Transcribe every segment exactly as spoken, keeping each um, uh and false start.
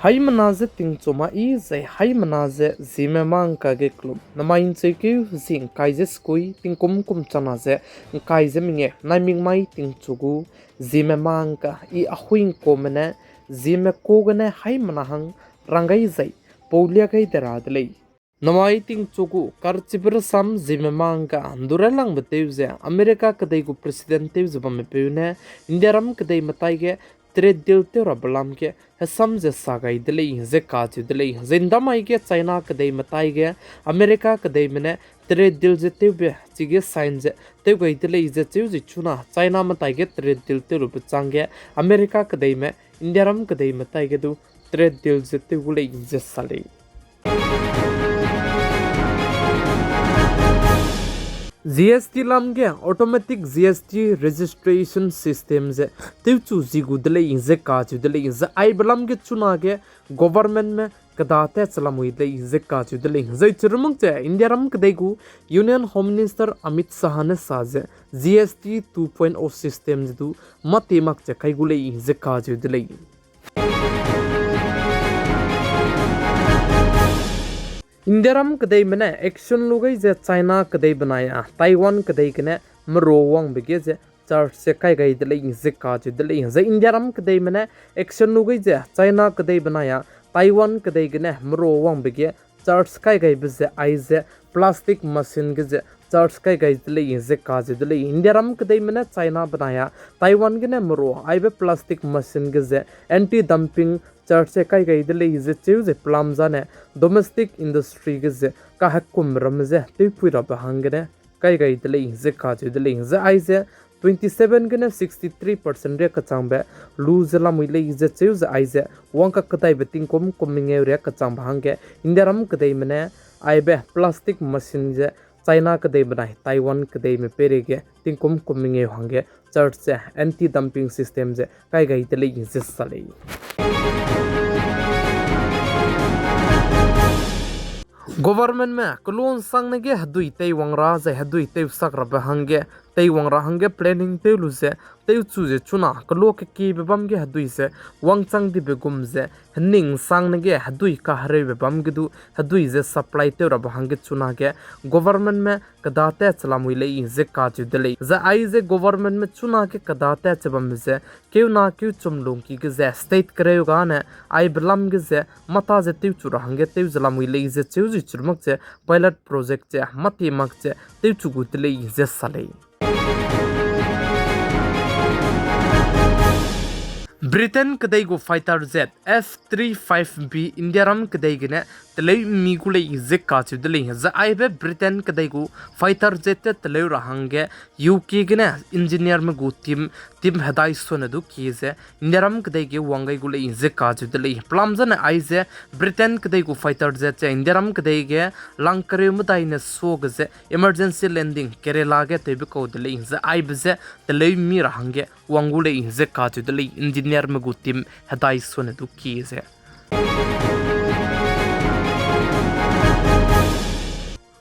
Haimena ze tingchu ma i zai haimena ze Zeme mangka ge kelum. Namai ncheukeu zi ngkai ze sekui tingkum kum chana ze ngkai ze mengeu naimik mai tingchu gu Zeme mangka i ahui ngkume ne Zeme ku gene haimena hang rang gai zai paulia gai de ra de lei. Namai tingchu gu karchibe rasam Zeme mangka ndurelangbe tew ze America kedei gu president tew ze bamme peu ne Indiaram kedei metai ge trade deal tew rabe lam ge hesam ze sa gai de lei ze kacheu de lei. Zai ndamai ge China kedei metai ge America kedeime ne trade deal ze tewbe chige sign ze tew gai de lei ze cheu ze chuna China metai ge trade deal tew lube chang ge America kedeime Indiaram kedei metai ge du trade deal ze tew gu lei ze sa lei. G S T lam ge automatic G S T registration system ze tewchu zi gu de lei ze kacheu de lei. Zai aibe lam ge chuna ge governmentme keda tat che lamui lei ze kacheu de lei. Zai chirumuk ze Indiaram kedei gu Union Home Minister Amit Shah ne sa ze G S T two point O system ze du mâtie mak che kai gu lei ze kacheu de lei. Indiaram kedeime ne action lu gai ze China kedei benai a Taiwan kedei gene merua wangbe ge ze charge ze kai gai de lei ze kacheu de lei. Zai Indiaram kedeime ne action lu gai ze China kedei benai a Taiwan kedei gene merua wangbe ge charge kai gaibe ze aize plastic machine ge ze charge kai gai de lei ze kacheu de lei. Indiaram kedeime ne China benai a Taiwan gene merua aibe plastic machine ge ze anti-dumping charge ze kai gai de lei ze cheu ze pelam zane domestic industry ge ze kahekum ramme ze tewpui rabe hanggene kai gai de lei ze kacheu de lei. Zai aize twenty seven gene sixty three percent ria kachangbe lu ze lamui lei ze cheu ze aize wang kakedaibe tingkum kum mengeu ria kachangbe hangge Indiaram kedeime ne aibe plastic machine ze China kedei benai Taiwan kedeime peireige tingkum kum mengeu hangge charge ze anti-dumping system ze kai gai de lei ze sa lei. Governmentme kelu nsangne ge hedui teiwang ra zai hedui tewsak rabe hangge teiwang ra hangge planning tew lu ze tewchu ze chuna kelu kekiebe bam ge hedui ze wangchang dibe gum ze hening nsangne ge hedui kahereube bam ge du hedui ze supply tew rabe hangge chunage governmentme keda tat che lamui lei ze kacheu de lei. Zai aize governmentme chunage keda tat che bambe ze keuna keu chum lungki ge ze state kereu gane aibe lam ge ze mata ze tewchu ra hangge tew ze lamui lei ze cheu zui chirmak ze pilot project ze mâtie mak ze tewchu gu de lei ze sa lei. Britain kedei gu fighter jet F three five B Indiaram kedei gene teleu mi gu lei ze kacheu de lei. Zai aibe Britain kedei gu fighter jet te teleu ra hangge U K gene engineerme gu team, team hedai sone du kie ze Indiaram kedei ge wang gai gu lei ze kacheu de lei. Pelam zane aize Britain kedei gu fighter jet ze Indiaram kedei ge lang kereu medai ne suage ze emergency landing Kerala ge tewbe kau de lei. Zai aibe ze teleu mi ra hangge wang gu lei ze kacheu de lei engineerme gu team hedai sone du kie ze.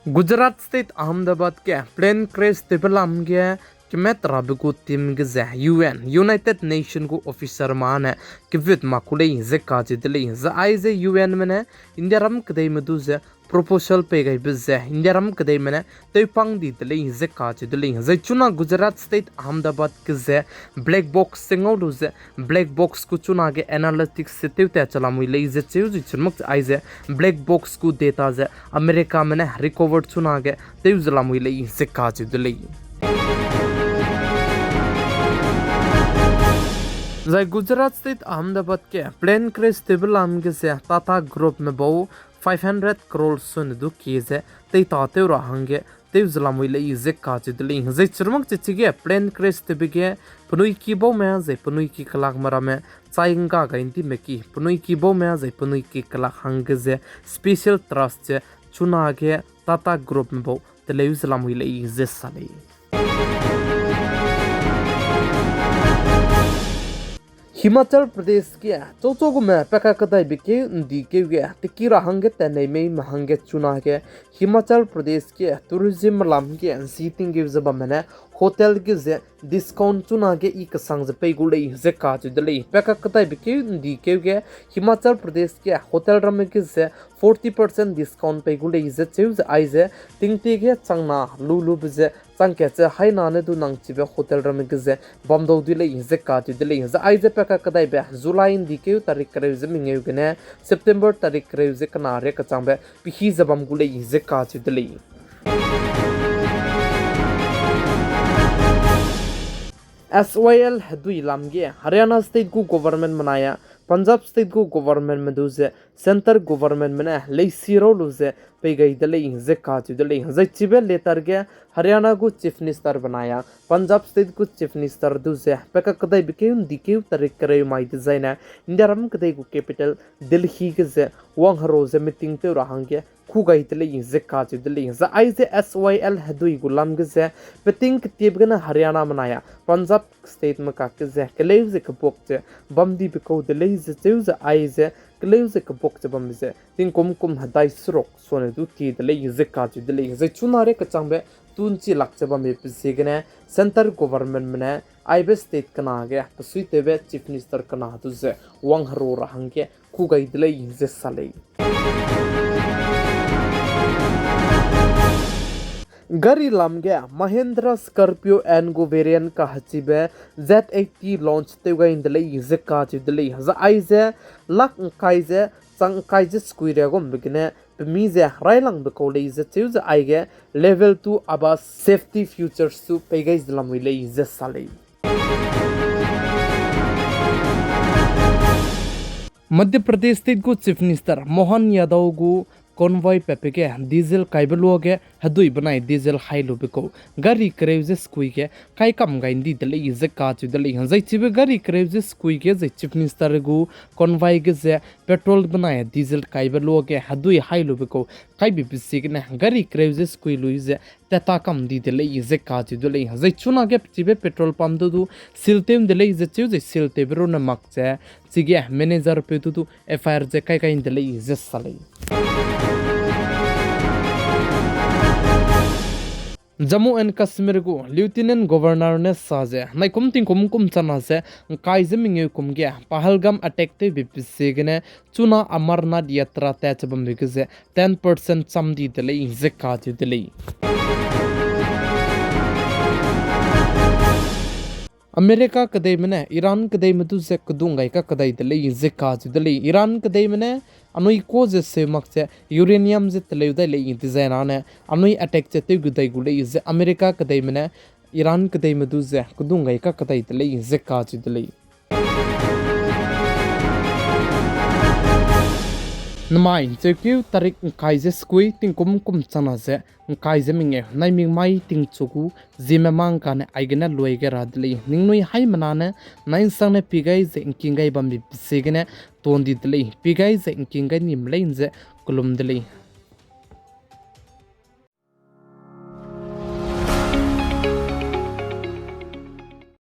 Gujarat State Ahmedabad ge plane crash tewbe lam ge kemet rabe gu team ge ze U N, United Nation gu officer mane kevut mak ku lei ze kacheu de lei. Zai aize U N me ne Indiaram kedeime du ze proposal pei gaibe ze Indiaram kedeime ne tewpang di de lei ze kacheu de lei. Zai chuna Gujarat State Ahmedabad ge ze black box ze ngau lu ze black box gu chunage analytics ze tewtat che lamui lei ze cheu zui chirmak ze aize black box gu data ze Americame ne recover chunage tew ze lamui lei ze kacheu de lei. Zai Gujarat State Ahmedabad ge plane crash tewbe lam ge ze Tata Groupme bau five hundred crore sune du kie ze teita tew ra hangge tew ze lamui lei ze kacheu de lei. Zai chirmak ze chige plane crash tewbe ge penui ki baume zai penui ki kelakme ramme chai ngga gai ndime ki penui ki baume zai penui ki kelak hangge ze special trust ze chunage Tata Groupme bau teleu ze lamui lei ze sa lei. Himachal Pradesh ge chauchau gume peka kedaibe keu ndi keu ge teki ra hangge tenei mei me hangge chuna ge Himachal Pradesh ge tourism lam ge nzi tinggeu ze bamme ne hotel ge ze discount chuna ge i kesang ze pei gu lei ze kacheu de lei. Peka kedaibe keu ndi keu ge Himachal Pradesh ge hotel ramme ge ze forty percent discount pei gu lei ze cheu ze aize tingtie ge changna lu lube ze changkat ze haina ne du nang chibe hotel ramme ge ze bam dau di lei ze kacheu de lei. Zai aize peka kedaibe July ndi keu tarik kereu ze mengeu gene September tarik kereu ze kena ria kechangbe pehî ze bam gu lei ze kacheu de lei. S Y L hedui lam ge Haryana State gu government menai a Punjab State gu government me du ze Centre government me ne leisi rau lu ze pei gai de lei ze kacheu de lei. Zai chibe letter ge Haryana gu Chief Minister benai a Punjab State gu Chief Minister du ze peka kedaibe keu ndi keu tarik kereu mai dezaine Indiaram kedei gu capital Delhi ge ze wang hero ze meeting tew ra hangge ku gai de lei ze kacheu de lei. Zai aize S Y L hedui gu lam ge ze peting ketiebe gene Haryana menai a Punjab State me kakge ze keleu ze kebuak ze bam dibe kau de lei ze cheu ze aize keleu ze kebuak ze bambe ze tingkum kum hedai seruk sone du tie de lei ze kacheu de lei. Zai chuna ria kechangbe tunchi lak ze bambe pe ziegene Centre government me ne aibe state kena ge pesuitewbe Chief Minister kena du ze wang hero ra hangge ku gai de lei ze sa lei. Gari lam ge Mahindra Scorpio N gu variant kahechibe Z eighty launch tew gai de lei ze kacheu de lei. Zai aize lak ngkai ze chang ngkai ze sekui ria gumbe gene pemi ze railangbe kau lei ze cheu ze aige level two ABAS safety features tu pei gai ze lamui lei ze sa lei. Madhya Pradesh State gu Chief Minister Mohan Yadav gu convoy pepe ge diesel kaibe luage hedui benai diesel hai lube kau gari kereu ze sekui ge kai kam gai ndi de lei ze kacheu de lei. Zai chibe gari kereu ze sekui ge zai Chief Minister gu convoy ge ze petrol benai diesel kaibe luage hedui hai lube kau kaibe pe ziegene gari kereu ze sekui lui ze teta kam di de lei ze kacheu de lei. Zai chunage chibe petrol pump du du seal tew de lei ze cheu zai seal tewbe rune mak ze chige manager peu du du F I R ze kai kai de lei ze sa lei. Jammu and Kashmir gu Lieutenant Governor ne sa ze naikum tingkum kum chana ze ngkai ze mengeu kum ge Pahalgam attack tewbe pe ziegene chuna Amarnath Yatra tat che bambe ge ze ten percent cham di de lei ze kacheu de lei. America kedeime ne Iran kedeime du ze kedung gai kakadai de lei ze kacheu de lei. Iran kedeime ne anui ka ze seu mak ze uranium ze teleu dai lei dezai nane anui attack ze tew gu dai gu lei ze America kedeime ne Iran kedeime du ze kedung gai kakadai de lei ze kacheu de lei. Namai ncheukeu tarik ngkai ze sekui tingkum kum chana ze ngkai ze mengeu naimik mai tingchu gu ziemme mang kane aigene lui ge ra de lei. Ningnui haimena ne nai nsangne pi gai ze ngking gai bambe pe ziegene ton di de lei. Pi gai ze ngking gai nim lei ze kelum de lei.